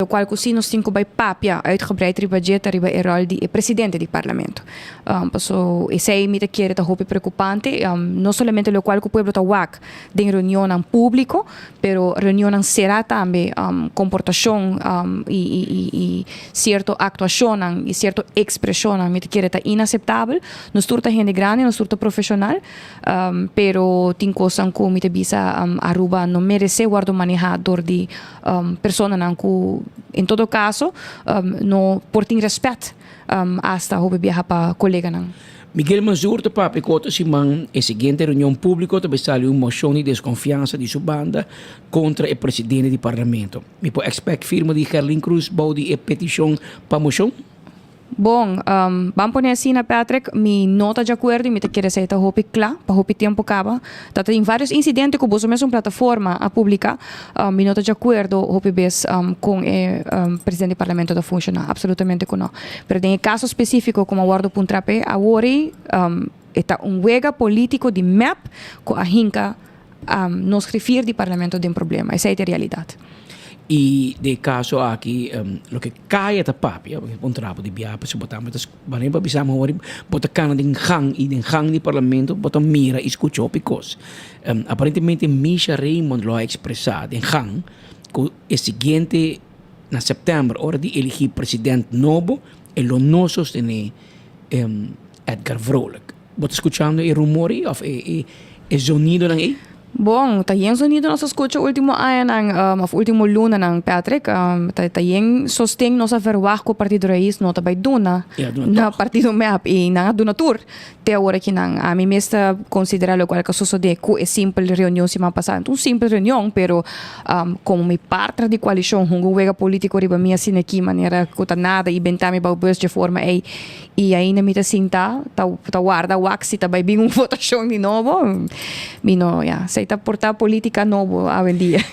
Locual cu si nos tin cu bay papia uitgebreid riba dje ta riba e rol di e presidente di parlamento. Paso esey mi ta kere ta hopi preocupante, no solamente locual cu pueblo ta wak den reunionnan publico, pero reunionnan cera tambe, comportacion y cierto actuacionnan y cierto expresionnan mi ta kere ta inaceptabel. Nos tur ta hende grandi, nos tur ta profesional, pero tin cosnan cu mi ta bisa Aruba no merece wordo maneha door di personanan ku en todo kaso no por tin rèspèt asta hopi biaha pa koleganan. Miguel Mazur ta papia ku otro siman e siguiente reunion públiko ta bai sali un moshon di deskonfiansa di su banda kontra e presidente di parlamento. Mi por expect firma di Gerlin Cruz bou di e petishon pa moshon? Bon, ban pone asina, Patrick, mi no ta djakuerdo i mi ta kere esei ta hopi kla pa hopi tempu kaba. Ta tin varios insidente ku boso mesun plataforma a publiká. Mi no ta djakuerdo hopi bes kon e presidente di parlamento ta funshoná, absolutamente ku no. Pero den e kaso spesífiko ku mi a wòrdu puntra p'e awor ei, e ta un wega polítiko di mep ku a hinka nos griffier di parlamento den problema. Esei ta e realidat. I den e kaso aki loke kaya ta papia, un trapo di biaha pasobra bo tambe ta wanneer bo a bisa mi awor bo ta kana den gang i den gang di parlamento bo ta mira i skucha hopi kos. Aparentemente Misha Raymond lo a ekspresá den gang ku e siguiente na sèptèmber ora di eligí president nobo e lo no sostené Edgar Vrolijk. Bo ta skuchando e rumor ei òf e zonidonan ei? Bon, ta yen zonido nos a skucha último añanan òf último lunanan, Patrick. Ta yen sosten nos a verwagt ku Partido Raiz no ta bai duna na Partido mep i nan a duna tur te awor aki nan. Ami mes ta konsiderá lokual ku a sosodé ku e simpel reunion siman pasá. Un simpel reunion, pero komo mi partner di koalishon hunga un wega polítiko riba mi asina aki manera ku ta nada i benta mi bou bus dje forma ei. I ainda mi ta sinta ta ta warda wak si ta bai bin un votashon di nobo. Mi no, ya, esei ta por ta politica nobo awendia.